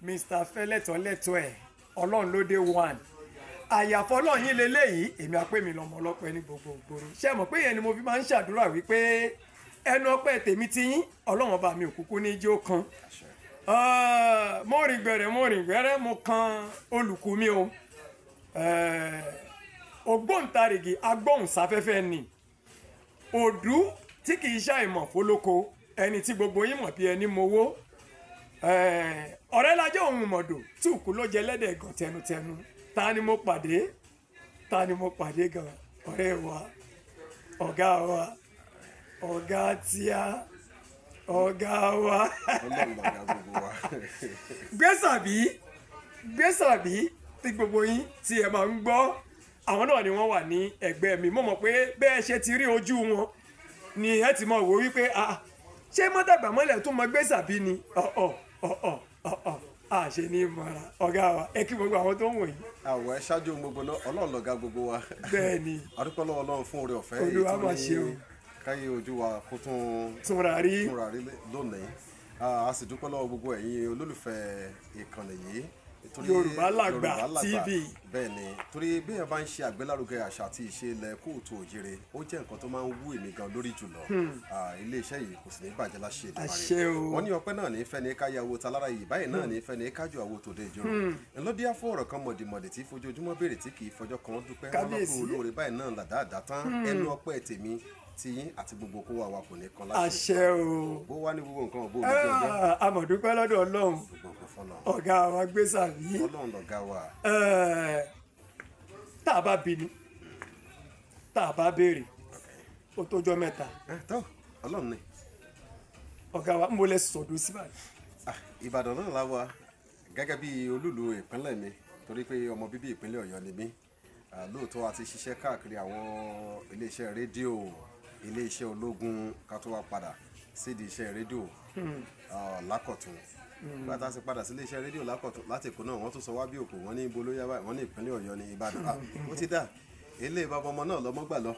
Mr. Fẹ́lẹ́tọ̀lẹ́tọ̀ ẹ̀ ọlọ́run ló dé one àyàfọ́ ọlọ́run yín leléyìí èmi àpè mi lọ́mọ ọlọ́pẹ́ ní gbogbo ògbóró ṣé mọ̀ pé yẹn ni mo fi máa ń ṣàdúrà wípé ẹnu ọpẹ́ tèmi ti yín ọlọ́run ọba mi òkúkú ní ijó kan. Mo rìn gbẹ̀rẹ̀ mo rìn gbẹ̀rẹ̀ mo kan olùkú mi o. Ògbóǹtarìgì agbóhùnsáfẹ́fẹ́ ni òdú tí kì í ṣàìmọ̀ fólóko ẹni tí gbogbo yín mọ̀ bí ẹni mowó. Ọ̀rẹ́ lajẹ́ òun mọ̀dọ̀ tí òkú ló jẹ lẹ́dẹ̀ gan tẹnutẹnu. Ta ni mo pàdé? Ta ni mo pàdé gan? Ọ̀rẹ́ wa, ọ̀gá wa, ọ̀gá tíá, ọ̀gá wa. Gbèsàbí, gbèsàbí tí gbogbo yín tí ẹ máa ń gbọ́. Àwọn náà ni wọ́n wà ní ẹ̀gbẹ́ mi. Mo mọ̀ pé bẹ́ẹ̀ ṣe ti rí ojú wọn ni ẹ ti mọ̀ wò wípé ṣé mọ́tàgbà mọ́lẹ̀ tó mọ gbèsàbí ni? Ọ̀ọ̀ ọ̀ọ̀ ọ̀ọ̀ àṣẹ ní mọ́ra. Ọ̀gá wa, ẹ kí gbogbo àwọn tó ń wò yìí. Àwọ̀ ẹ ṣáájú gbogbo náà, ọlọ́run lọ̀gá gbogbo wa. Bẹ́ẹ̀ ni. A dúpẹ́ lọ́wọ́ ọlọ́run fún oore ọ̀fẹ́ Olúwa máa ṣe o. Káyé ojú wa kó tún túnra rí lónìí. A sì dúpẹ́ lọ́wọ́ gbogbo ẹ̀yin olólùfẹ́ ìkànnì yìí. Yorùbá Làgbà TV. Bẹ́ẹ̀ ni, torí bí èèyàn bá ń ṣe àgbélárugẹ àṣà àti ìṣe ilẹ̀ kóòtù òjìrè, ó jẹ́ nǹkan tó máa ń wú èmi gan lórí jùlọ. Iléeṣẹ́ yìí kò sì ní bàjẹ́ láṣẹ Èdùmàrè. Wọ́n ní ọpẹ́ náà ní fẹ́ ní ká yàwó talára yìí, báyìí náà ní fẹ́ ní kájọ àwo tòde ìjọba. Ńlọ́díá fún ọ̀rọ̀ kan mọ̀dìmọ̀dì tí fojoojúmọ́ béèrè tí kì í fọjọ́ kan dúpẹ́. Wọ́n lọ́kùnrin olóore báyìí náà làdáàdá tán. Ẹnu ọpẹ́ tèmi tiyín àti gbogbo kó wa kò ní kan láṣẹ. Àṣẹ o. Bó wá ní gbogbo nǹkan òbó òbí ọjọ́. A mọ̀ dúpẹ́ lọ́dọ̀ Ọlọ́run. Ọ̀gá wa Gbèsàbí. Ọlọ́run lọ̀gá wa. Tá a bá bínú, tá a bá béèrè, ó tójọ́ mẹ́ta. Tó Ọlọ́run ni. Ọ̀gá wa, ń bo lẹ sọ̀dọ̀ sí báyìí. Ìbàdàn náà la wà gẹ́gẹ́ bí olúlu ìpínlẹ̀ mi, torí pé ọmọ bíbí ìpínlẹ̀ Ọ̀yọ́ ni mí. Lóòótọ́ a ti ṣiṣẹ́ káàkiri àwọn iléeṣẹ́ rédíò, iléeṣẹ́ ológun, ká tó wá padà sídìí iṣẹ́ rédíò lákọ̀tún. Nígbà tá a sì padà sí iléeṣẹ́ rédíò lákọ̀tún láti Èkó náà, wọ́n tún sọ wá bí òkú, wọ́n ní ibo ló yá báyìí, wọ́n ní ìpínlẹ̀ Ọ̀yọ́ ní Ìbàdàn. Ó ti dà ilé bàbá ọmọ náà lọ́mọ gbà lọ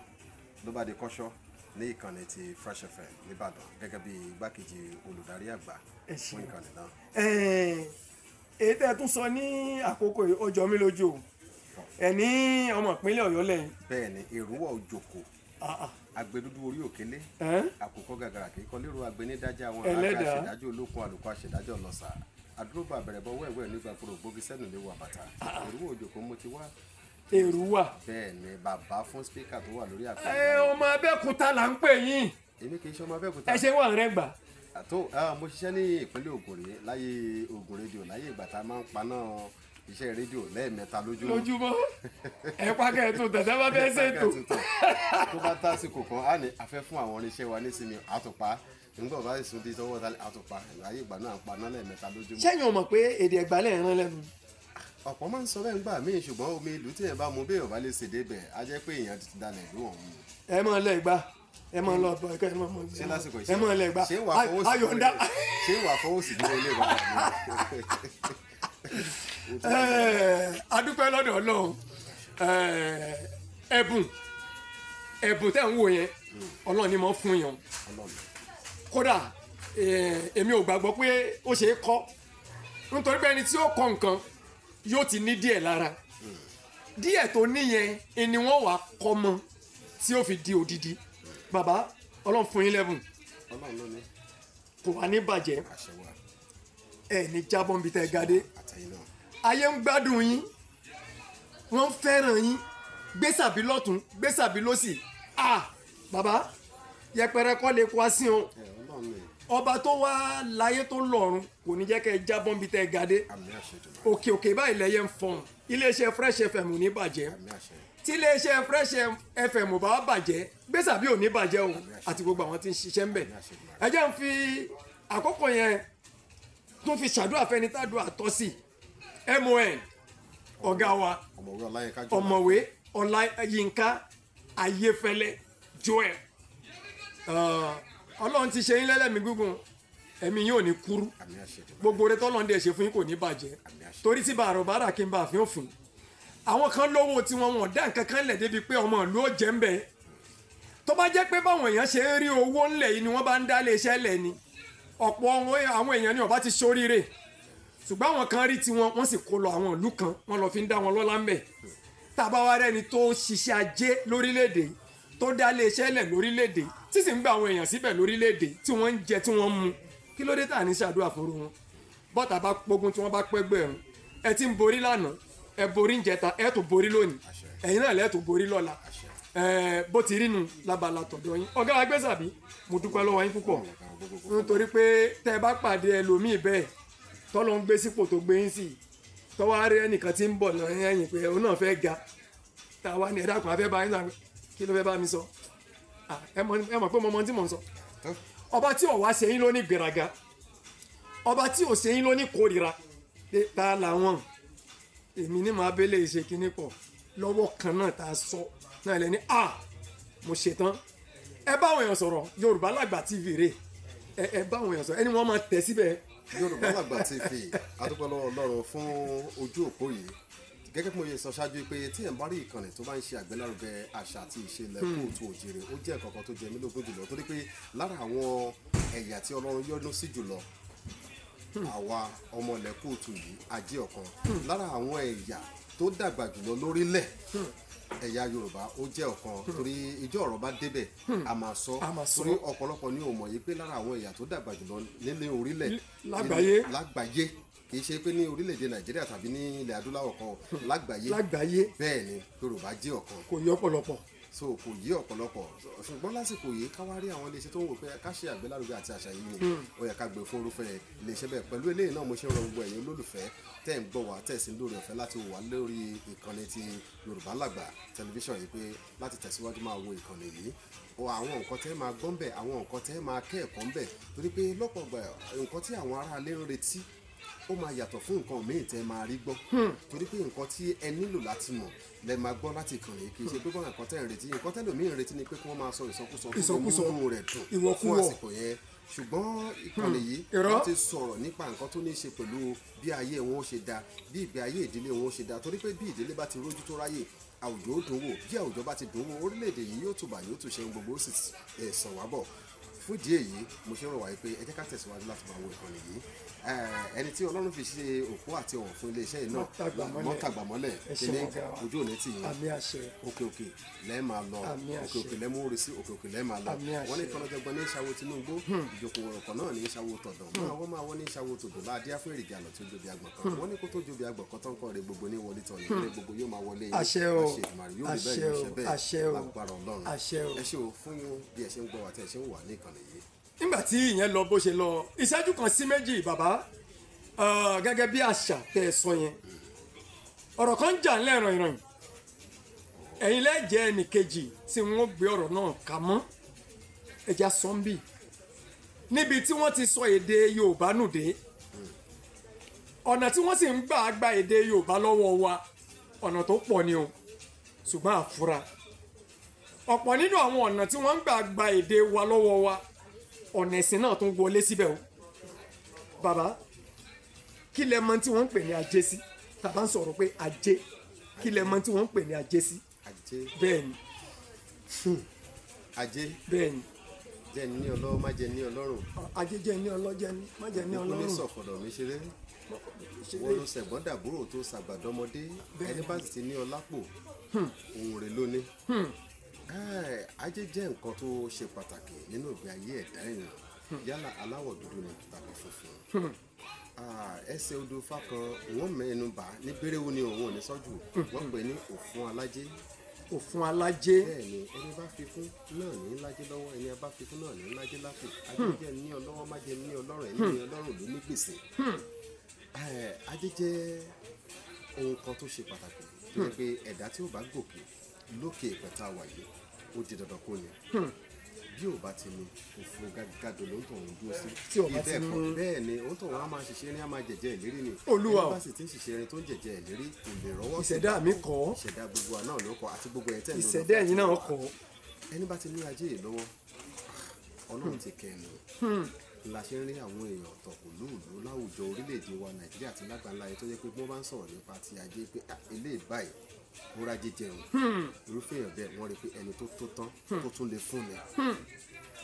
ló bá di kọ́ṣọ́ ní ìkànnì ti Fresh FM nìbàdàn gẹ́gẹ́ bí igbákejì olùdarí àgbà fún ìkànnì náà. Èyí tẹ́ ẹ tún sọ ní àkókò yìí ó jọ mí lójú o. Ẹ ní ọmọ ìpínlẹ̀ Ọ̀yọ́ lẹ́yìn. Bẹ́ẹ̀ ni, Èrúwà Òjòkó, agbẹdúdú orí òkèlé, àkókò gàgàrà kì í kọ lérò agbẹnidájà àwọn alága àṣẹdájọ olókun àlùkò àṣẹdájọ lọsà àdúrógbà àbẹ̀rẹ̀bọ wẹ́wẹ́ nígbà kúrò gbógi sẹ́nu léwu àbàtà. Èrúwà Òjòkó mo ti wá. Èrúwà. Bẹ́ẹ̀ ni, bàbá fún spíkà tó wà lórí àpẹẹrẹ. Ẹ ọmọ Abẹ́òkúta là ń pè yín. Èmi kì í ṣe ọmọ Abẹ́òkúta. Ẹ ṣe wà rẹ gbà. Àtó mo ṣiṣẹ́ ní ìpínlẹ̀ Ògùn rí láyé Ògùn rédíò, láyé ìgbà tá a máa ń paná iṣẹ́ rédíò lẹ́ẹ̀mẹ́ta lójúmọ́. Lójúmọ́ ẹ pákẹ́ ètò tẹ̀tẹ̀ bá fẹ́ ṣètò. Tó bá tásìkò kan á ní afẹ́ fún àwọn irinṣẹ́ wa nísìnyí àtùpá, nígbà bá sùn di tọwọ́ ta àtùpá, láyé ìgbà náà paná lẹ́ẹ̀mẹ́ta lójúmọ́. Ṣẹ́yìn ò mọ̀ pé èdè Ẹ̀gbá lẹ̀ ń rán lẹ́nu. Ọ̀pọ̀ máa ń sọ bẹ́ẹ̀ ń gbà míì, ṣùgbọ́n omi ìlú tí èèyàn bá mu bí èèyàn bá lè ṣèdè bẹ̀ á jẹ́ pé èèyàn ti dalẹ̀ ìlú ọ̀hún. Ẹ máa lẹ Ẹ̀gbá, ẹ máa lọ bọ ẹ máa mọ ẹ máa lẹ Ẹ̀gbá. Ayọ̀ǹda. Ṣé wàá fọwọ́ sí ní ilé bàbá mi? A dúpẹ́ lọ́dọ̀ Ọlọ́run. Ẹ̀bùn ẹ̀bùn tẹ́ ń wò yẹn, Ọlọ́run ni mo fún yàn. Kódà èmi ò gbàgbọ́ pé ó ṣe é kọ́, nítorí pé ẹni tí ó kọ́ nǹkan yóò ti ní díẹ̀ lára. Díẹ̀ tó níyẹn ni wọ́n wà kọ́ mọ́ tí ó fi di odidi. Bàbá, Ọlọ́run fún yín lẹ́bùn, kò wá ní bàjẹ́, ẹ ní jábọ́ níbi tẹ́ ga dé. Ayé ń gbádùn yín, wọ́n fẹ́ràn yín. Gbèsàbí lọ́tún, Gbèsàbí lọ́sì. Ah bàbá, yẹpẹrẹ kọ́ lè kó asín o. Ọba tó wá láyé tó lọ́run kò ní jẹ́ kẹ́ ẹ jábọ́n bí tẹ́ ẹ ga dé. Àmín àṣẹ Èdùmàrè. Òkè òkè báyìí lẹ́yẹ ń fọhùn. Iléeṣẹ́ Fresh FM ò ní bàjẹ́. Àmín àṣẹ. Tí iléeṣẹ́ Fresh FM ò bá bàjẹ́, Gbèsàbí ò ní bàjẹ́ o, àti gbogbo àwọn tí ń ṣiṣẹ́ ń bẹ̀. Ẹ jẹ́ ń fi àkókò yẹn tún fi ṣàdúrà fẹ́ni tádùá tọ́ sí MON ọ̀gá wa, Ọ̀mọ̀wé Ọláyínká Joel. Ọ̀mọ̀wé Ọláyínká Ayéfẹ́lẹ́ Joel. Ọlọ́run ti ṣe yín lẹ́lẹ́mìí gígùn, ẹ̀mí yín ò ní kúrú. Àmín àṣẹ Èdùmàrè. Gbogbo oore tọ́lọ́run dẹ̀ ṣe fún yín kò ní bàjẹ́. Àmín àṣẹ. Torí tí bàrọ̀ bàrà kí n bá àfihàn fún àwọn kan lówó tí wọn wọn dá nǹkan kan lẹ̀ débi pé ọmọ ìlú ó jẹ́ ń bẹ̀. Tó bá jẹ́ pé báwọn èèyàn ṣe ń rí owó ńlẹ̀ yìí ni wọ́n bá ń dá iléeṣẹ́ lẹ̀ ni, ọ̀pọ̀ àwọn èèyàn ni ó bá ti ṣoríire. Ṣùgbọ́n àwọn kan rí tiwọn, wọ́n sì kó lọ àwọn ìlú kan, wọ́n lọ fi ń dá wọn lọ́lá ń bẹ̀. Tá a bá wá rẹ́ni tó ṣiṣẹ́ ajé lórílẹ̀‐èdè, tó dá iléeṣẹ́ lẹ̀ lórílẹ̀‐èdè, tí sì ń gba àwọn èèyàn síbẹ̀ lórílẹ̀‐èdè, tí wọ́n ń jẹ tí wọ́n ń mu, kí ló dé tà ní ṣàdúrà fúnru wọn? Bọ́tà bá pógun tí wọ́n bá pẹ́gbẹ̀rún, ẹ ti ń borí lánàá, ẹ borí ń jẹta, ẹ tó borí lónìí, ẹ̀yin náà lẹ́ẹ̀ tó borí lọ́la. Bó ti rí nu lábala tọ̀dọ̀ yín. Ọ̀gá wa Gbèsàbí, mo dúpẹ́ lọ́wọ́ yín púpọ̀, nítorí pé tẹ́ ẹ bá pàdé ẹlòmíì bẹ́ẹ̀ tọ́lọ́ ń gbé sípò tó gbé yín sí, tọ́wọ́ á rí ẹnìkan tí ń bọ̀ lẹ́yìn pé òun náà fẹ́ ga, tá a wá ní ẹ̀dá kan afẹ́ bá yín sọ, kí ló fẹ́ bá mi sọ? Ẹ mọ̀ pé mo mọ ohun tí mò ń sọ. Ọba tí ò wá ṣe yín ló ní gbéraga, ọba tí ò ṣe yín ló ní kórìíra, ta làwọn èmi ní màá bẹ́lẹ̀ ṣe kinní pọ̀ lọ́wọ́ kan náà tá a sọ náà lẹ́ni a mo ṣetán. Ẹ bá àwọn èèyàn sọ̀rọ̀, Yorùbá Làgbà TV rè, ẹ bá àwọn èèyàn sọ̀rọ̀, ẹni wọ́n máa tẹ̀ síbẹ̀. Yorùbá Làgbà TV, adúpẹ́ lọ́wọ́ Ọlọ́run fún ojú òpó yìí. Gẹ́gẹ́ bí mo ṣe sọ ṣáájú pé tí ẹ̀ ń bá rí ìkànnì tó bá ń ṣe àgbélárugẹ àṣà àti ìṣe ilẹ̀ kóòtù òjìrè, ó jẹ́ nǹkan kan tó jẹ mí lógún jùlọ, torí pé lára àwọn ẹ̀yà tí Ọlọ́run yọ́nú sí jùlọ, àwa ọmọ ilẹ̀ kóòtù yìí a jẹ́ ọ̀kan lára àwọn ẹ̀yà tó dàgbà jùlọ lórílẹ̀. Ẹ̀yà Yorùbá ó jẹ́ ọ̀kan, torí ìjọ ọ̀rọ̀ bá débẹ̀ a máa sọ, torí ọ̀pọ̀lọpọ̀ ni ò mọ̀ yìí pé lára àwọn ẹ̀yà tó dàgbà jùlọ nílé orílẹ̀ lágbàáyé, kì í ṣe pé ní orílẹ̀-èdè Nàìjíríà tàbí ní ilẹ̀ adúláwọ̀ kan, lágbàáyé bẹ́ẹ̀ ni Yorùbá jẹ́ ọ̀kan. Kò yí ọ̀pọ̀lọpọ̀. So kò yí ọ̀pọ̀lọpọ̀, ṣùgbọ́n lásìkò yìí ká wá rí àwọn iléeṣẹ́ tó ń wò pé ká ṣe àgbélárugẹ àti àṣà yìí ni ó yẹ ká gbé fún irúfẹ́ iléeṣẹ́ bẹ́ẹ̀. Pẹ̀lú eléyìí náà mo ṣe ń rọ gbogbo ẹ̀yin olólùfẹ́ tẹ́ ń gbọ́ wá, tẹ́ sì ń lórí ọ̀fẹ́ láti wò wá lórí ìkànnì ti Yorùbá Làgbà tẹlifíṣàn yìí pé láti tẹ̀síwájú máa wo ìkànnì yìí, àwọn nǹkan tẹ́ máa gbọ́ ń bẹ̀, àwọn nǹkan tẹ́ máa kẹ́ẹ̀kọ́ ń bẹ̀, torí pé lọ́pọ̀ ìgbà nǹkan tí àwọn aráalé ń retí ó máa yàtọ̀ fún nǹkan míì tẹ́ máa rí gbọ́, torí pé nǹkan tí ẹ nílò láti mọ̀ lẹ máa gbọ́ láti ìkànnì yìí. Kì í ṣe pé bọ́n nǹkan tẹ́ ń retí, nǹkan tẹ́lòmíì ń retí ni pé kí wọ́n máa sọ ìsọkúsọ tó lè mú rẹ̀ dùn fún àsìkò yẹn, ṣùgbọ́n ìkànnì yìí wọ́n ti sọ̀rọ̀ nípa nǹkan tó ní í ṣe pẹ̀lú bí ayé wọn ó ṣe dáa, bí ìgbé ayé ìdílé wọn ó ṣe dáa, torí pé bí ìdílé bá ti rójú tó ráyè, àwùjọ ó dùn wò, bí àwùjọ bá ti dùn wò, orílẹ̀-èdè yìí yóò tùbà yóò tùṣe, gbogbo ó sì sàn wá bọ̀. Fún ìdí èyí mo ṣe ń rọ̀ wá pé ẹ jẹ́ ká tẹ̀síwájú láti máa wo ìkànnì yìí. Ẹni tí Ọlọ́run fi ṣe òpó àti ọ̀wọ̀ fún iléeṣẹ́ yìí náà, mọ́tàgbàmọ́lẹ̀ kíní ojú òní tì yín, òkè òkè lẹ́ẹ̀ máa lọ, òkè òkè lẹ́ẹ̀ mú orí sí, òkè òkè lẹ́ẹ̀ máa lọ. Wọ́n ní kọ́nọ́jọ́gbọ́n ní ìṣàwó Tinubu, ìjókòó ọ̀rọ̀kọ̀ náà ní ìṣàwó tọ̀dọ̀, máa wọ́n ní ìṣàwó tòdò láàdíá fún èrìgì àlọ́ tí ó jobi àgbọ̀n kan. Wọ́n ní kó tó jobi àgbọ̀n kan tán kọ́ rẹ gbogbo ní wọlé tọ̀ ní ilé gbogbo yóò máa wọlé yín. Àṣẹ o, Èdùmàrè yóò rí bẹ́ẹ̀, yóò ṣe bẹ́ẹ̀ lágbára Ọlọ́run. Ẹ ṣé o fún bí ẹ ṣe ń gbọ́ wa tẹ́ ẹ ṣe ń wà ní ìkànnì yìí. Nígbà tí ìyẹn lọ bó ṣe lọ, ìṣẹ́jú kan sí méjì bàbá, gẹ́gẹ́ bí àṣà tẹ́ ẹ sọ yẹn, ọ̀rọ̀ kan ń jà ńlẹ̀ ràìnràìn, ẹ̀yin lẹ́jẹ̀ ẹnìkejì tí wọ́n gbé ọ̀rọ̀ náà kà mọ́ ẹja sọ́ńbì níbi tí wọ́n ti sọ èdè Yorùbá nù dé, ọ̀nà tí wọ́n sì ń gbà gba èdè Yorùbá lọ́wọ́ wa, ọ̀nà tó pọ̀ ni o, ṣùgbọ́n àfúrà ọ̀pọ̀ nínú àwọn ọ̀nà tí wọ́n ń gbà gba èdè wa lọ́wọ́ wa, ọ̀nà ẹ̀sìn náà tún wọlé síbẹ̀ o. Bàbá, kí lẹ mọ̀ tí wọ́n ń pè ní ajé sí? Tàbá ń sọ̀rọ̀ pé ajé, kí lẹ mọ̀ tí wọ́n ń pè ní ajé sí? Ajé. Bẹ́ẹ̀ ni. Ajé. Bẹ́ẹ̀ ni. Jẹ́ ní ọlọ́run, má jẹ́ ní ọlọ́run. Ajé jẹ́ ní ọlọ́jẹ́ ní, má jẹ́ ní ọlọ́run. Òkú ní sọ̀fọ̀dọ̀ mi ṣeré. Wọ́n ló ṣẹ̀gbọ́n dàbúrò tó ṣàgbàdọ́mọdé. Ẹni bá sì ti ní ọlápò, òun rè lóní. Ajé jẹ́ nǹkan tó ṣe pàtàkì nínú ìgbé ayé ẹ̀dá èèyàn, yálà aláwọ̀ dúdú ni tàbí funfun. Ẹsẹ̀ odò Ifá kan wọ́n mẹ́nu bà ní béréwó ni òun ò ní sọ́jú, wọ́n pè ní òfun alájé. Òfun alájé. Bẹ́ẹ̀ ni, ẹni bá fi fún náà ní lájé lọ́wọ́, ẹni bá fi fún náà ní lájé lápò. Ajé jẹ́ ní ọlọ́wọ́, má jẹ́ ní ọlọ́run, ẹni ní ọlọ́run ló ní gbèsè. Ajé jẹ́ ohun kan tó ṣe pàtàkì tó jẹ́ pé ẹ̀dá tí ó bá gòkè lókè ìpẹ̀ta wà yìí, ó di dandan kó ní. Bí ò bá ti ní, òfin gàdò ló ń tọ̀ ń dúró sí. Tí ò bá ti ní. Bẹ́ẹ̀ ni, òun tọ̀ wọ́n á máa ṣiṣẹ́ ní á máa jẹ̀jẹ̀ ìlérí ni. Olúwa. Ẹni bá sì ti ń ṣiṣẹ́ irin tó ń jẹ̀jẹ̀ ìlérí kò lè rọ́wọ́ sí. Ìṣẹ̀dá mi kọ́. Ìṣẹ̀dá gbogbo wa náà ló kọ́, àti gbogbo ẹ̀ tẹ̀ ń lò. Ìṣẹ̀dá ẹ̀yin náà kọ́. Ẹni bá ti ní ajé yìí lọ́wọ́, Ọlọ́run ti kẹ́ ẹ nù. La ṣe ń rí àwọn èèyàn ọ̀tọ̀kù lóòlù láwùjọ orílẹ̀-èdè wa Nàìjíríà àti lágbàńlá yìí tó jẹ́ pé bí wọ́n bá ń sọ̀rọ̀ nípa ti ajé pé eléyìí báyìí ó rájé jẹun. Irúfẹ́ èèyàn bẹ́ẹ̀ wọ́n rí pé ẹni tó tó tán tó tún lè fún ni.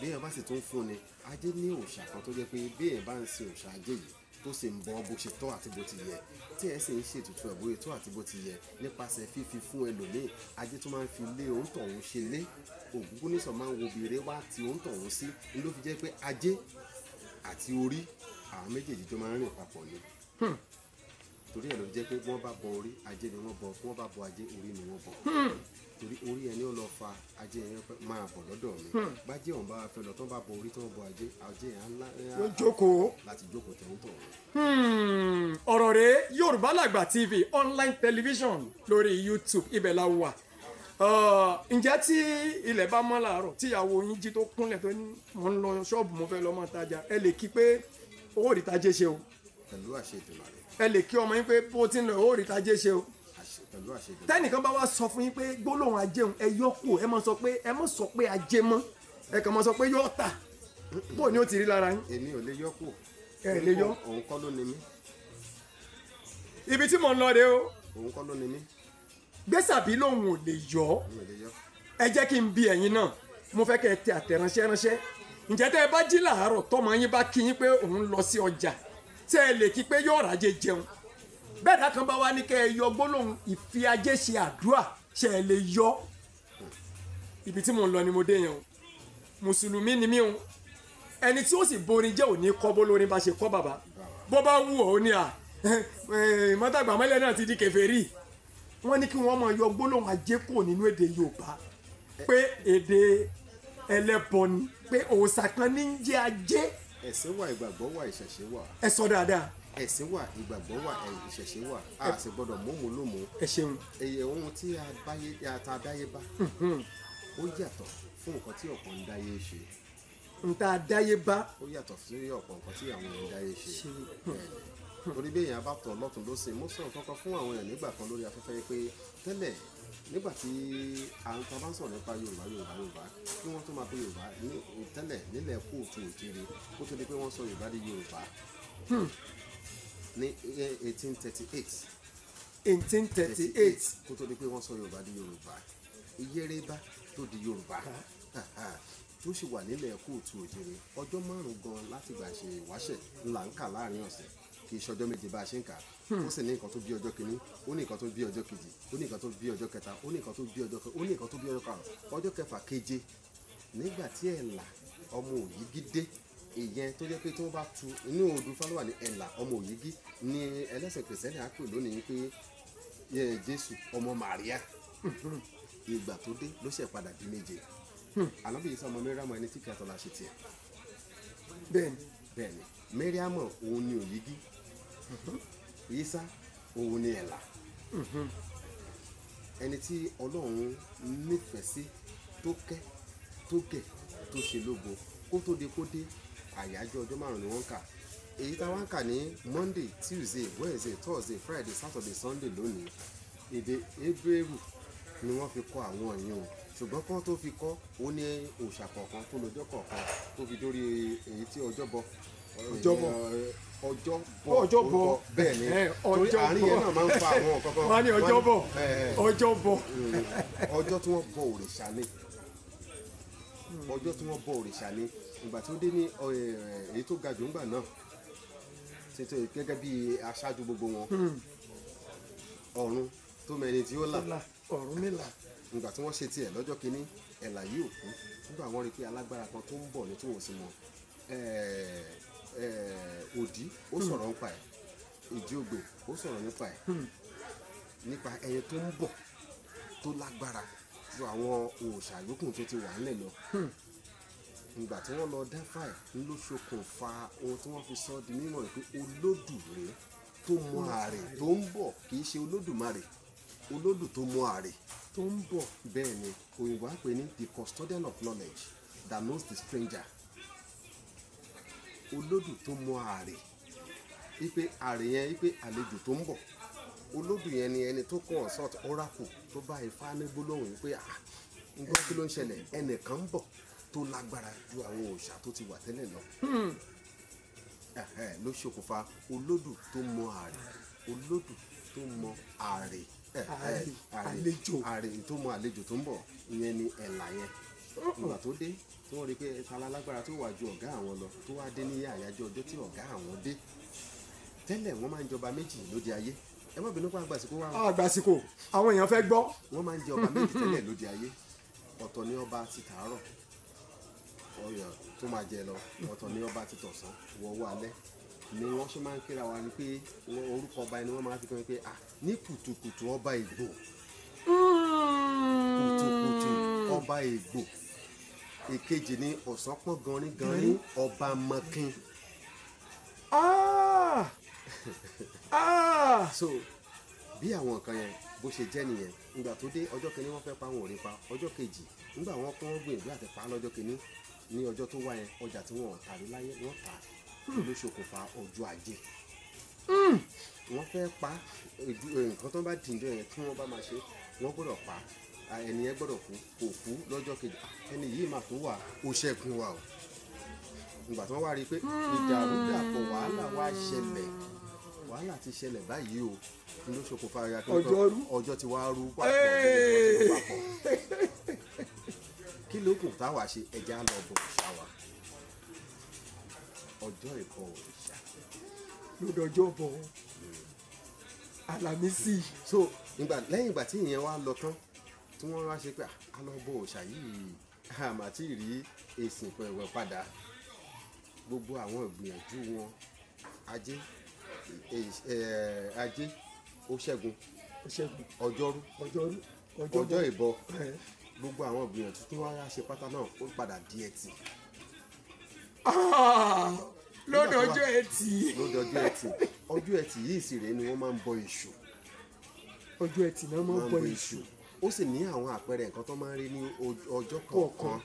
Bí èèyàn bá sì tún fún ni, ajé ní òòṣà kan tó jẹ́ pé bí èèyàn bá ń sin òòṣà ajé yìí tó sì ń bọ bó ṣe tọ́ àti bó ti yẹ, tí ẹ sì ń ṣètùtù ẹ̀ bóyá tó àti bó ti yẹ nípasẹ̀ fífi fún ẹlòmíì, ajé tó máa ń fi lé òǹtọ̀hún ṣe lé. Ògúngúnnísọ̀ máa ń wo bìrè wá ti òǹtọ̀hún sí, ló fi jẹ́ pé ajé àti orí àwọn méjèèjì tó máa ń rìn papọ̀ ni. Torí ẹ̀ ló jẹ́ pé wọ́n bá bọ orí, ajé ni wọ́n bọ, wọ́n bá bọ ajé, orí ni wọ́n bọ. Torí orí ẹni ó lọ fa ajé yẹn máa bọ̀ lọ́dọ̀ mi. Bájẹ́ òun bá fẹ́ lọ, tó bá bọ orí, tó bọ ajé, ajé yẹn á ńlá yóò jókòó. Láti jókòó tẹ̀wọ́n tọ̀. Ọ̀rọ̀ rẹ̀ Yorùbá Làgbà TV online television lórí YouTube, ibẹ̀ la wà. Ǹjẹ́ tí ilẹ̀ bá mọ́ làárọ̀, tíyàwó yín jí tó kúnlẹ̀ tó ní mò ń lọ ṣọ́ọ̀bù, mo fẹ́ lọ máa tajà, ẹ lè kí pé owó ìtajà ṣe o. Pẹ̀lú àṣẹ Èdùmàrè. Ẹ lè kí ọmọ yín pé bó ti ń lọ owó ìtajà ṣe o. Pẹ̀lú àṣẹ Èdùmàrè. Tẹ́nìkan bá wá sọ fún yín pé gbólóhùn ajé òun ẹ yọ kù, ẹ má sọ pé, ẹ má sọ pé ajé mọ́, ẹ kàn má sọ pé yọ tà. Bó ni ó ti rí lára yín? Èmi ò lè yọ kù. Ẹ lè yọ. Òun kọ́ ló ni mí. Ibi tí mò ń lọ rèé o. Òun kọ́ ló ni mí. Gbèsàbí lòun ò lè yọ. Ẹ jẹ́ kí n bi ẹ̀yin náà, mo fẹ́ kẹ́ ẹ tẹ àtẹ̀ránṣẹ́ ránṣẹ́. Ǹjẹ́ tẹ́ ẹ bá jí làárọ̀ tọ́mọ yín bá kí yín pé òun lọ sí ọjà, tẹ́ ẹ lè kí pé yóò rájẹ jẹun? Bẹ́ẹ̀ dá kan bá wá ní kẹ́ ẹ yọ gbólóhùn ìfi ajé ṣe àdúrà, ṣe ẹ lè yọ? Ibi tí mò ń lọ ni mo dé yẹn o. Mùsùlùmí ni mí o. Ẹni tí ó sì borin jẹ́ òní kọ́ bó lórin bá ṣe kọ́ bàbá. Bó bá wù ọ́ ní à mọ́tàgbà mọ́lẹ̀ náà ti di kèfèrí. Wọ́n ní kí wọ́n máa yọ gbólóhùn ajé kúrò nínú èdè Yorùbá, pé èdè ẹlẹ́bọ ni, pé òòṣà kan ní ń jẹ́ ajé. Ẹ̀sìn wà, ìgbàgbọ́ wà, ìṣẹ̀ṣe wà. Ẹ sọ dáadáa. Ẹ̀sìn wà, ìgbàgbọ́ wà, ìṣẹ̀ṣe wà. A sì gbọ́dọ̀ mọ̀mú lómú. Ẹ ṣeun. Ẹyẹ ohun tí a dáyé bá ó yàtọ̀ fún nǹkan tí ọ̀pọ̀ ń dáyé ṣe. N ta dáyé bá. Ó yàtọ̀ sí ọ̀pọ̀ nǹkan tí àwọn èèyàn ń dáyé ṣe. Torí bí èèyàn bá tọ̀ lọ́tún lósì, mo sọ̀rọ̀ kankan fún àwọn èèyàn nígbà kan lórí afẹ́fẹ́ pé tẹ́lẹ̀ nígbà tí à ń ta bá ń sọ̀rọ̀ nípa Yorùbá Yorùbá Yorùbá, kí wọ́n tó máa pe Yorùbá ní tẹ́lẹ̀ nílẹ̀ kóòtù òjìrì, kó tó di pé wọ́n sọ Yorùbá di Yorùbá ní 1838. 1838. Kó tó di pé wọ́n sọ Yorùbá di Yorùbá, Ìyẹ́rẹ́bá tó di Yorùbá tó sì wà nílẹ̀ kóòtù òjìrì, ọjọ́ márùn-ún gan láti gbà ṣe ìwáṣẹ̀ ńlá ń kà láàrin ọ̀sẹ̀, kì í ṣọjọ́ méje bá a ṣe ń kà. Ó sì ní nǹkan tó bí ọjọ́ kìíní, ó ní nǹkan tó bí ọjọ́ kejì, ó ní nǹkan tó bí ọjọ́ kẹta, ó ní nǹkan tó bí ọjọ́ kẹrin, ó ní nǹkan tó bí ọjọ́ karùn-ún, ọjọ́ kẹfà keje. Nígbà tí Ẹ̀là ọmọ Òyìgí dé, ìyẹn tó jẹ́ pé tí wọ́n bá tu inú odù fálọ́wà ní Ẹ̀là ọmọ Òyìgí ní ẹlẹ́sìn kìrìsìtẹ́nì á pè lónìí pé Jésù ọmọ Màríà. Ìgbà tó dé ló ṣẹ̀ padà di méje. Ànábì Ìsá ọmọ Mẹ́ríàmù ẹni tí kí atọ́lá ṣe tiẹ̀. Bẹ́ẹ̀ni. Bẹ́ẹ̀ni, Mẹ́ríàmù òun ni Òyìgí, Ìsá òun ni Ẹ̀là. Ẹni tí Ọlọ́run nífẹ̀ẹ́ sí tó kẹ́ tó gẹ̀ tó ṣe lógo, kó tó di kó dé àyájọ́ ọjọ́ márùn-ún ni wọ́n ń kà. Èyí táwa ń kà ní Monday, Tuesday, Wednesday, Thursday, Friday, Saturday, Sunday lónìí. Èdè Hébérù ni wọ́n fi kọ́ àwọn yìí o, ṣùgbọ́n kán tó fi kọ́ ó ní òòṣà kọ̀ọ̀kan tó lọ́jọ́ kọ̀ọ̀kan tó fi dórí èyí tí Ọjọ́bọ. Ọjọ́bọ. Ọjọ́bọ. Ọjọ́bọ. Bẹ́ẹ̀ ni, torí àárín yẹn náà máa ń fa àwọn kankan. Wọ́n á ní Ọjọ́bọ. Ọjọ́bọ. Ọjọ́ tí wọ́n bọ òrìṣà ni. Ọjọ́ tí wọ́n bọ òrìṣà ni. Ìgbà tí ó dé ní èyí tó ga jù ńgbà náà, ṣètò gẹ́gẹ́ bí aṣáájú gbogbo wọn. Ọ̀run tó mẹ́ni tí ó là. Ọ̀rúnmìlà. Ìgbà tí wọ́n ṣe tiẹ̀ lọ́jọ́ kìíní, Ẹ̀là yìí ò kú. Nígbà wọ́n rí pé alágbára kan tó ń bọ̀ ní tí wọ́n sì mọ̀. Òdí ó sọ̀rọ̀ nípa ẹ̀, Ìjì Ògbè ó sọ̀rọ̀ nípa ẹ̀, nípa ẹni tó ń bọ̀ tó lágbára. ju àwọn òòṣà yòókù tó ti wà ńlẹ̀ lọ. Ìgbà tí wọ́n lọ dáfà ẹ̀ ló ṣokùnfà ohun tí wọ́n fi sọ di mímọ̀ pé olódù rèé tó mọ àrè tó ń bọ̀, kì í ṣe olódùmarè, olódù tó mọ àrè tó ń bọ̀. Bẹ́ẹ̀ ni òyìnbó á pè ní the custodian of knowledge that knows the stranger. Olódù tó mọ àrè, wípé àrè yẹn wípé àlejò tó ń bọ̀, olódù yẹn ni ẹni tó consult oracle tó bá Ifá ní gbólóhùn yìí pé ah, ń gbọ́ kí ló ń ṣẹlẹ̀, ẹnìkan ń bọ̀ tó lágbára ju àwọn òòṣà tó ti wà tẹ́lẹ̀ lọ. Ló ṣokùnfà olódù tó mọ àrè, olódù tó mọ àrè, àlejò, àrè tó mọ àlejò tó ń bọ̀, ìyẹn ni ẹ̀là yẹn. Ìgbà tó dé tí wọ́n rí i pé ta lágbára tó wà ju ọ̀gá àwọn lọ, tó wá dé ní àyájọ́ ọjọ́ tí ọ̀gá àwọn dé. Tẹ́lẹ̀ wọ́n máa ń jọba méjì lóde ayé. Ẹ má bínú pa àgbàsíkò wa. Àgbàsíkò àwọn èèyàn fẹ́ gbọ́. Wọ́n máa ń jẹ ọba méjì tẹ́lẹ̀ lóde ayé. Ọ̀tọ̀ ni ọba ti tàárọ̀ ọyàn tó máa jẹ lọ, ọ̀tọ̀ ni ọba ti tọ̀sán wọ̀wọ́ alẹ́. Ni wọ́n ṣe máa ń kíra wa ni pé orúkọ ọba ẹni wọ́n máa fi kọ́ pé ah, ní kùtùkùtù ọba Ìgbò, kùtùkùtù ọba Ìgbò. Èkejì ni ọ̀sán pọ́n ganrin ganrin ọba Mọ̀kín. So bí àwọn nǹkan yẹn bó ṣe jẹ́ nìyẹn. Ìgbà tó dé ọjọ́ kìíní wọ́n fẹ́ pa, wọn ò rí pa. Ọjọ́ kejì nígbà wọ́n kún, wọ́n gbìyànjú àti pa lọ́jọ́ kìíní. Ní ọjọ́ tó wá yẹn, ọjà tí wọ́n tà rí láyé wọ́n tà, ló ṣokùnfà ọjọ́ ajé. Wọ́n fẹ́ pa nǹkan tó bá dìjọ yẹn tí wọ́n bá máa ṣe, wọ́n gbọ́dọ̀ pa ẹni yẹn, gbọ́dọ̀ kú. Kò kú lọ́jọ́ kejì, ẹni yìí mà tó wà, ó ṣẹ́gun wa o. Ìgbà tí wọ́n wá rí i pé ìdàrúdàpọ̀ wàhálà wá ṣẹlẹ̀, wàhálà ti ṣẹlẹ̀ báyìí o, ló ṣokùnfà ọjọ́ ti wá rú papọ̀. Kí ló kù táwa ṣe? Ẹja lọ bọ òrìṣà wa. Ọjọ́ ìbọ òrìṣà lọ́dọọjọ́ bọ̀ Àlàmísì. So lẹ́yìn ìgbà tí ìyẹn wá lọ tán, tí wọ́n wá ṣe pé a lọ bọ òrìṣà yìí, àmà tí ì rí èsì pẹ̀wẹ̀ padà. Gbogbo àwọn ìgbìyànjú wọn, ajé ajé ó ṣẹ́gun, ọjọ́rú, ọjọ́ ìbọ, gbogbo àwọn ìgbìyànjú tí wọ́n á ṣe pátá náà ó padà di ẹtì. Lọ́dọ̀ ọjọ́ ẹtì. Lọ́dọ̀ ọjọ́ ẹtì. Ọjọ́ ẹtì yìí sì rèé ni wọ́n máa ń bọ èṣù. Ọjọ́ ẹtì náà máa ń bọ èṣù. Ó sì ní àwọn àpẹẹrẹ nǹkan tó máa ń rí ní ọjọ́ kọ̀ọ̀kan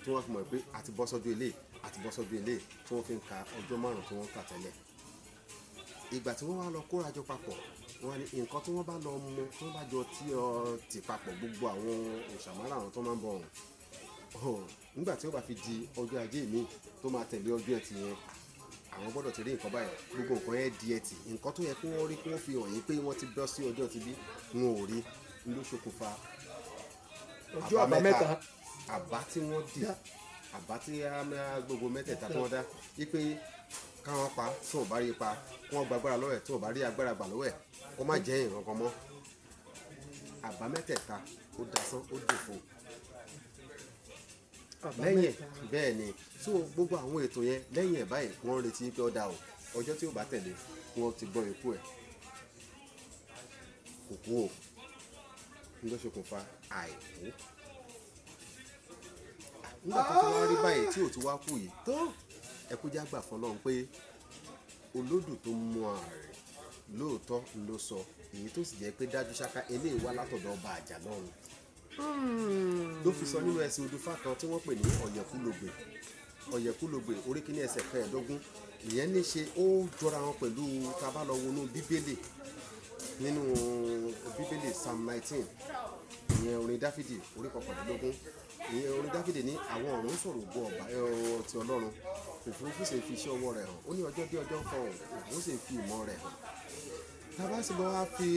tí wọ́n fi mọ̀ pé àti bọ́ sọ́jọ́ ilé, àti bọ́ sọ́jọ́ ilé, tí wọ́n fi ń ka ọjọ́ márùn-ún tí wọ́n ń kà tẹ́lẹ̀. Ìgbà tí wọ́n wá lọ kórajọ papọ̀, wọ́n ní nǹkan tí wọ́n bá lọ mú, tí wọ́n bá jọ tí papọ̀, gbogbo àwọn òṣàmárà àwọn tó máa ń bọ ọ̀hún. Nígbà tí ó bá fi di ọjọ́ ajé mi tó máa tẹ̀lé ọjọ́ ẹtì yẹn, àwọn gbọ́dọ̀ ti rí nǹkan báyìí. Gbogbo nǹkan yẹn di ẹtì. Nǹkan tó yẹ kí wọ́n rí kí wọ́n fi hàn yín pé wọ́n ti bọ́ sí ọjọ́ ti bí, wọn ò rí. Ló ṣokùnfà ọjọ́ àbámẹ́ta. Àbá tí wọ́n dì, àbá tí gbogbo mẹ́tẹ̀ẹ̀ta tí wọ́n dá wípé káwọn pa, tí wọn bá rí pa, kí wọ́n gba agbára lọ́wọ́ ẹ̀, tí wọn bá rí agbára gbà lọ́wọ́ ẹ̀, kó má jẹ́ ìran kan mọ́. Àbá mẹ́tẹ̀ẹ̀ta ó dasán, ó dòfo lẹ́yìn. Bẹ́ẹ̀ ni. So gbogbo àwọn ètò yẹn lẹ́yìn ẹ̀ báyìí, wọ́n ń retí pé ó dà o, ọjọ́ tí ó bá tẹ̀lé wọ́n ti gbọ́ ikú ẹ̀. Kò kú o, ló ṣokùnfà àìkú. Nígbà tó ti wá rí báyìí tí ò ti wá kú yìí tó, ẹkú jágbà fọlọ́run pé olódù tó mú ààrẹ lóòótọ́ ló sọ èyí, tó sì jẹ́ pé dájú ṣáká eléyìí wá látọ̀dọ̀ ọba àjà lọ́run. Ló fi sọ nínú ẹsẹ̀ odùfá kan tí wọ́n pè ní ọ̀yẹ̀kúlògbè, ọ̀yẹ̀kúlògbè orí kìíní ẹsẹ̀ kẹẹ̀ẹ́dógún. Ìyẹn ní ṣe ó jọra wọn pẹ̀lú tá a bá lọ wọnú bíbélì, nínú bíbélì Psalm 19, ìyẹn orin Dáfídì orí 19. Ìyẹn orin Dáfídì ní àwọn ọ̀run sọ̀rọ̀ ògo ọba ti Ọlọ́run, òfurufú sì ń fi iṣẹ́ ọwọ́ rẹ̀ hàn. Ó ní ọjọ́ dé ọjọ́ fọhùn, òun sì ń fi ìmọ̀ rẹ̀ hàn. Tá bá sì lọ wá fi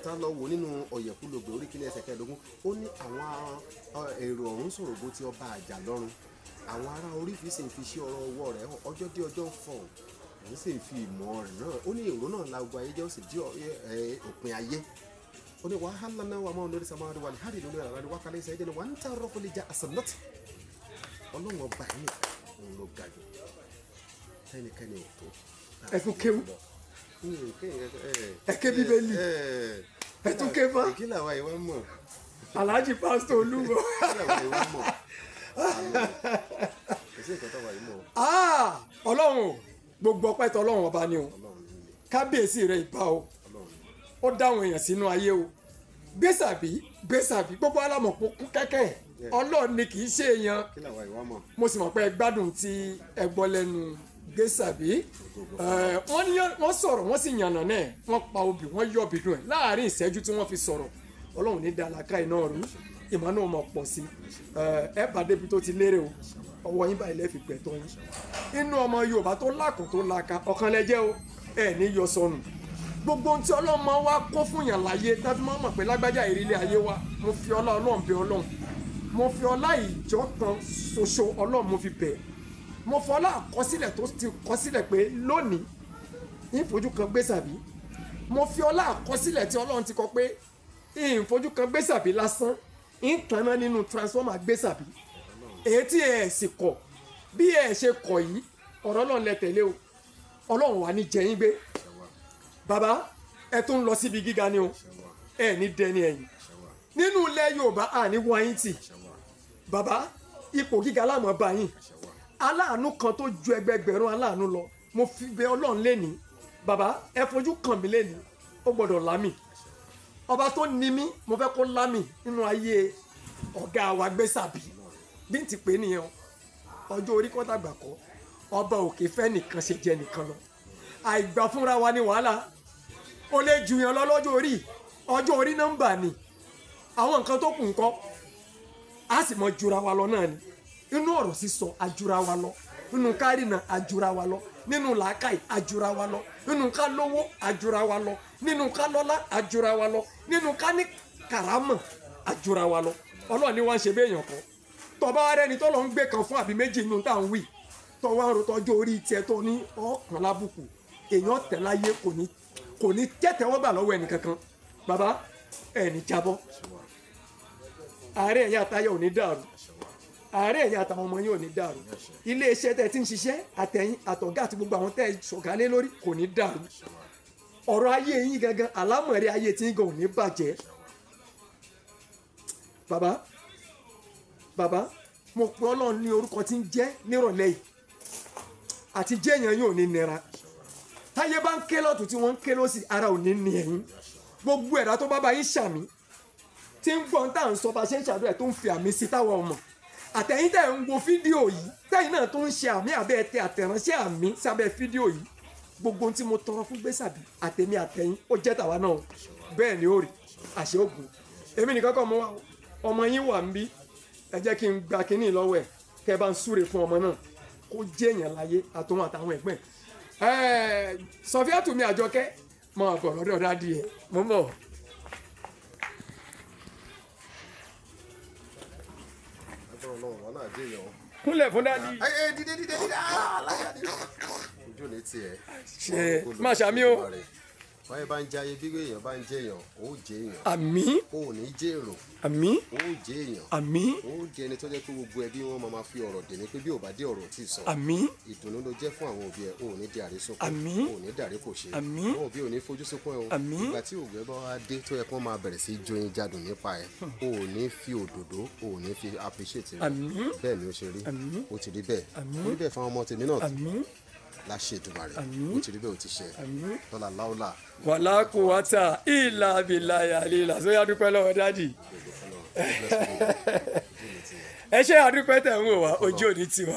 ta lọ wò nínú ọ̀yẹ̀kúlògbè orí kìíní ẹsẹ̀ kẹẹ̀ẹ́dógún, ó ní àwọn èrò ọ̀run sọ̀rọ̀ ògo ti ọba àjà lọ́run, àwọn ará orífìí sì ń fi iṣẹ́ ọ̀rọ̀ ọwọ́ rẹ̀ hàn. Ọjọ́ dé ọjọ́ fọhùn, òun sì ń fi ìmọ̀ rẹ̀ náà. Ó ní èrò náà la gbogbo ayé jẹ́, ó sì dí òpin ayé. Ó ní wàhálà náà wà máa lórí samari wà ní hàrí lórí àrà wákàlẹ̀ ìṣẹ́ ìdẹ́nu wà ń tà rọ́pò lè já àsànàtì. Ọlọ́run ọba yìí òun ló ga jù, tẹ́nikẹ́ni ò tó. Ẹ tún kéwú, ẹ ké bíbélì, ẹ tún ké fá. Kí làwa ìwà mọ̀. Alhaji Pásítọ̀ Olúwo. Ọlọ́run o, gbogbo ọpẹ́ tọ Ọlọ́run ọba ni o, kábíyèsí rẹ ìbá o, ó dáhùn èèyàn sínú ayé o. Gbèsàbí gbèsàbí gbogbo alámọ̀pọ̀ kún kẹ́kẹ́, Ọlọ́run ni kì í ṣe èèyàn. Mo sì mọ̀ pé ẹ gbádùn tí ẹ gbọ́ lẹ́nu Gbèsàbí. Wọ́n sọ̀rọ̀, wọ́n sì yànnà náà, wọ́n pa obì, wọ́n yọ̀ bìdùn ẹ̀ láàrin ìṣẹ́jú tí wọ́n fi sọ̀rọ̀. Ọlọ́run ní dàlákà iná rú, ìmọ̀ náà mọ̀ pọ̀ sí. Ẹ bá débi tó ti lérè o, ọwọ́ yín báyìí lẹ́ẹ̀fi gbẹ̀tọ́ yín. Inú ọmọ Yorùbá tó lákùn tó laka ọ̀kan lẹ́jẹ́ o, ẹ ní yọ sọnù. Gbogbo ohun tí Ọlọ́run máa wá kó fún yàn láyé tá fi máa mọ̀ pé lágbájá ìrírí ayé wa, mo fi ọlá Ọlọ́run bẹ̀ Ọlọ́run, mo fi ọlá ìjọ kan ṣoṣo Ọlọ́run mo fi bẹ̀, mo fọlá àkọsílẹ̀ tó ti kọsílẹ̀ pé lónìí ìfojú kan Gbèsàbí, mo fi ọlá àkọsílẹ̀ tí Ọlọ́run ti kọ pé ìfojú kan Gbèsàbí lásán ìtànná nínú transformer Gbèsàbí. Èyí tí ẹ sì kọ̀, bí ẹ ṣe kọ̀ yìí, ọ̀rọ̀ Ọlọ́run lẹ tẹ̀lé o, Ọlọ́run wà ní jẹyìn gbé. Bàbá ẹ tún lọ síbi gíga ni o, ẹ ní dẹni ẹ̀yìn nínú ilẹ̀ Yorùbá, àní wáyé tì. Bàbá ipò gíga láàmú bá yín, aláàánú kan tó ju ẹgbẹgbẹ̀rún aláàánú lọ, mo fi bẹ̀ Ọlọ́run lẹ́ni. Bàbá ẹ fojú kàn mí lẹ́ni, ó gbọ́dọ̀ lámì. Ọba tó ní mí, mo fẹ́ kó lámì nínú ayé ọ̀gá wa Gbèsàbí. Bí n ti pè é nìyẹn o, ọjọ́ orí kọ́ dàgbà kọ́, ọba òkè fẹ́ nìkan ṣe jẹ nìkan lọ. Àìgbà fúnra wa ni wàhálà. Ó lè ju yàn lọ lọ́jọ́ orí, ọjọ́ orí nọ́mbà ni, àwọn nǹkan tó kù ńkọ́, a sì mọ jura wa lọ náà ni. Inú ọ̀rọ̀ sísọ ajura wa lọ, nínú kárìnà ajura wa lọ, nínú làákàyè ajura wa lọ, nínú ká lówó ajura wa lọ, nínú ká lọ́lá ajura wa lọ, nínú ká ní kàrámọ̀ ajura wa lọ. Ọlọ́run ni wọ́n ń ṣe béèyàn kọ́. Tọba rẹ ni tọ́lọ́ ń gbé kan fún àbí méjì nínú tá à ń wí, tọwọ́ àrò tọjọ́ orí tiẹ̀ tó ní ọ̀kan lábùkù, èèyàn tẹ̀ láyé kò ní tẹ́tẹ́wọ́gbà lọ́wọ́ ẹnì kankan. Bàbá ẹ̀ ní jábọ́, ààrẹ ẹ̀yà àtayọ̀ ò ní dàrú, ààrẹ ẹ̀yà àtàwọn ọmọ yín ò ní dàrú, iléeṣẹ́ tẹ́ ti ń ṣiṣẹ́ àtẹ̀yìn àtọ̀gá àti gbogbo àwọn tẹ́ ṣọ̀gá lé lórí kò ní dàrú. Ọ̀rọ̀ ayé yín gangan, àlámọ̀rí ayé tí yín gan ò ní bàjẹ́. Bàbá bàbá mo pe Ọlọ́run ní orúkọ tí ń jẹ́ nírọ̀lẹ́ yìí, àti jẹ́ èèyàn yín ò ní nira. Táyé bá ń ké lọ́tún tí wọ́n ń ké lọ́sì, ara ò ní ní ẹ̀yìn. Gbogbo ẹ̀dá tó bá bá yín ṣàmì tí ń gbọ́n tá à ń sọ bá ṣe ń ṣàdúrà tó ń fi àmì sí táwọn ọmọ àtẹ̀yìn tẹ̀ ń wo fídíò yìí, tẹ̀yìn náà tó ń ṣe àmì àbẹ́ tẹ àtẹ̀ránṣẹ́ àmì sábẹ́ fídíò yìí, gbogbo ohun tí mo tọrọ fún Gbèsàbí àtẹ̀mí àtẹ̀yìn ó jẹ́ tàwa náà, bẹ́ẹ̀ ni ó rí àṣẹ ògùn. Èmi nìkan kọ́ mo wá, ọmọ yín wà ń bí, ẹ jẹ́ kí n gba kínní lọ́wọ́ ẹ̀ kẹ́ ẹ bá ń súre fún ọmọ náà kó jẹ́ èèyàn láyé àtòun àtàwọn ẹ̀gbọ́n ẹ̀. Sọfíàtù mi Àjọkẹ́ mọ àbọ̀ lọ́dọ̀ dádì ẹ̀, mo ń bọ̀. Kúnlẹ̀ fún dádì. Dídé dídé dídé ojú ní tiẹ̀. Ṣe má ṣàmì o. Báyìí bá ń jayé bí èèyàn bá ń jẹ èèyàn, ó jẹ èèyàn. Àmín. Ó ní jẹ èrò. Àmín. Ó jẹ èèyàn. Àmín. Ó jẹ ẹni tó jẹ́ pé gbogbo ẹbí wọn máa fi ọ̀rọ̀ dè ní pé bí ò bá dé ọ̀rọ̀ tí ì sọ. Àmín. Ìdùnnú ló jẹ́ fún àwọn òbí ẹ, ó ní di àrísùnkún. Àmín. Ó ní dàrí kò ṣe. Àmín. Àwọn òbí ò ní fojú sunkún ẹ o. Àmín. Ìgbà tí òògùn ẹ bá wá dé tó yẹ kó máa bẹ̀rẹ̀ sí joyin jadùn nípa ẹ, ó ní fi òdòdó, ó ní fi appreciate rẹ. Àmín. Bẹ́ẹ̀ ni ó ṣe rí. Àmín. Ó ti rí bẹ́ẹ̀. Àmín. Ó rí bẹ́ẹ̀ fún àwọn ọmọ tèmi náà. Àmín. Láṣẹ Èdùmàrè. Àmín. Ó ti rí bẹ́ẹ̀, ó ti ṣe. Àmín. Lọ́la láúlà. Wàlá kùwátà ìlà bìlà yàlílà sóyá dúpẹ́ lọ́wọ́ dádì. Ẹ ṣé àdúpẹ́ tẹ̀ ń wò wá, ojú òní tiwa.